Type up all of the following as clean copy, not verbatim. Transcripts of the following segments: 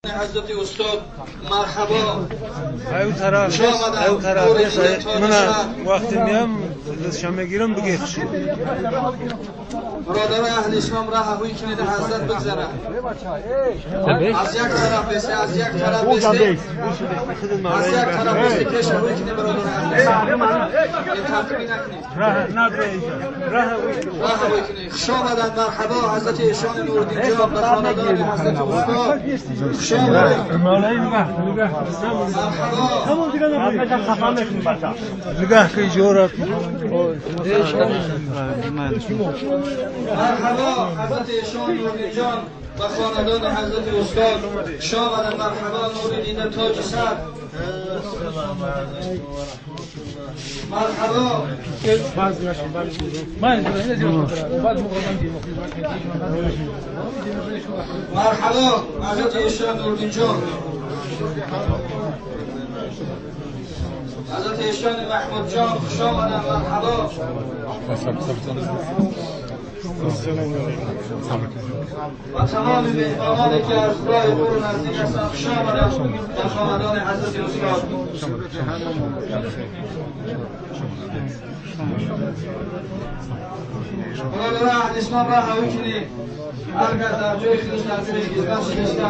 حضرت استاد مرحبا. ای طرف ای طرف من وقتی میام دستشان میگیرم بگی خوش. برادر اهل اسلام راه هوی کنید حضرت بگذره. از یک طرف بسته، از یک طرف بسته، از یک طرف بسته پیش هوی کنید برادر اهل اسلام. این ترتیبی نکنید. راه نداره راه هوی کنید. خوش آمدن مرحبا حضرت ایشان نوردین جان به خاندان حضرت استاد. خوش آمدن مرحبا. نگاه که جورا مرحبا حضرت ایشان نوردین جان و خاندان حضرت استاد. خوش آمدن مرحبا نور دیده تاج سر. مرحبا مرحبا حضرت ایشان نوردین جان، حضرت ایشان محمود جان خوش آمدن مرحبا. و تمام مهمانانی که از راه دور و نزدیک هستند خوش آمدن به خاندان حضرت استاد. برادران اهل اسلام را هوی کنید. هر کس در جای خودش در جای خدمت شکسته.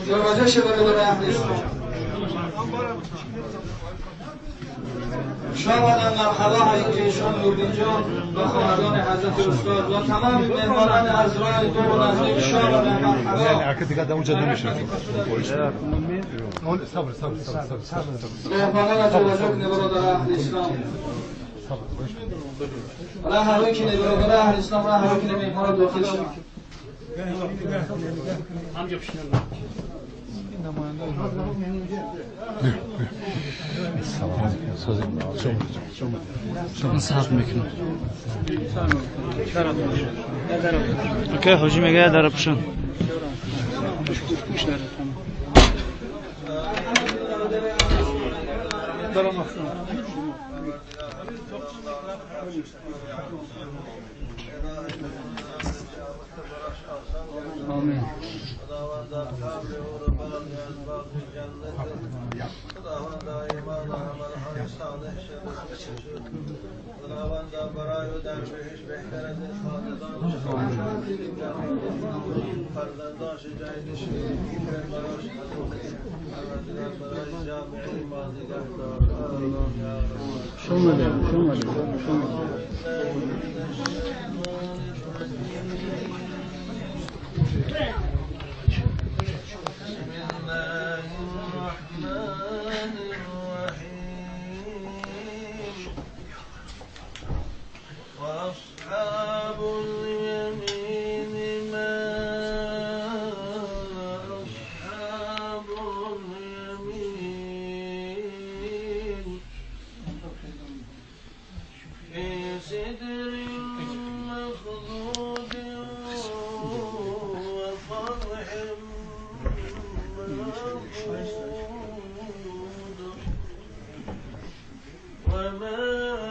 دروازه شه برادران اهل اسلام. خوش آمدن مرحبا حضرت ایشان نوردین جان و خاندان حضرت استاد و تمام مهمانان از راه دور و نزدیک. خوش آمدن مرحبا. مهمانان توجه کنید برادر اهل اسلام. راه هوی کنید برادر اهل اسلام، راه هوی کنید مهمانان داخل شوند. صاحب میکنم. اوکی حاجی میگه در پوشن. آمین. وأصحاب اليمين ما أصحاب اليمين في سدر مخضود وطلح منضود وماء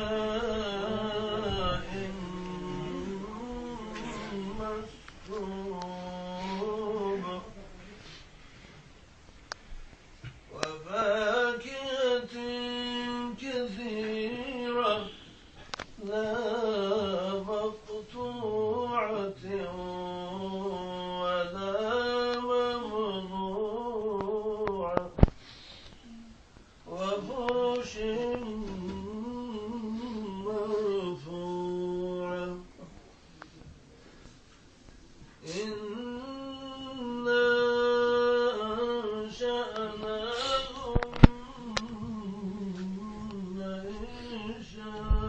مسكوب وفاكهة كثيرة لا مقطوعة ولا ممنوعة وفرش مرفوعة. إنا أنشأناهن إنشاء.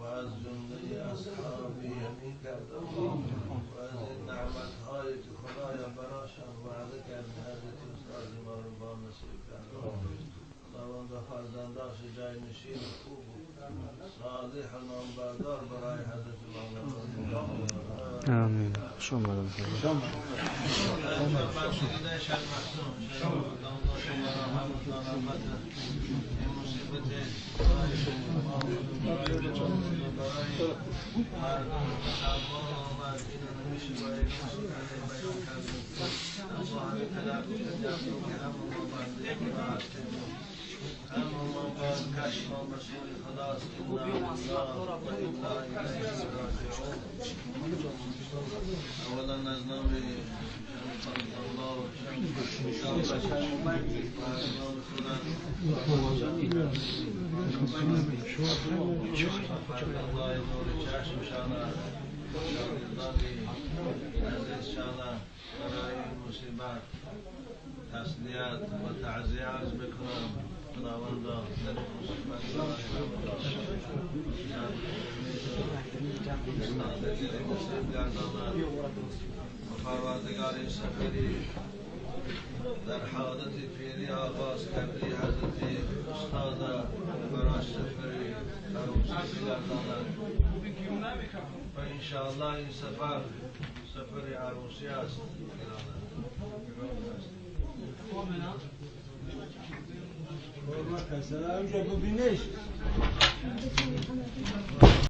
و از جمله اصحاب یمین گردان و از این نعمت‌هایی که خدایا براشان وعده کرد حضرت استاد ما رو با نصیب گردان. خداوند فرزنداش جای نشین خوب صالح و نامبردار برای حضرت مولانا. آمین. خوش آمدید. اولا از نام الله و تسلیت و تعزیه عرض بکنم. خداوند در مصیبت گرداند و پروردگار سفری در حالت پیری آغاز کردی حضرت استاد براش سفری عروسی بگرداند و انشاءالله این سفر سفر عروسی است.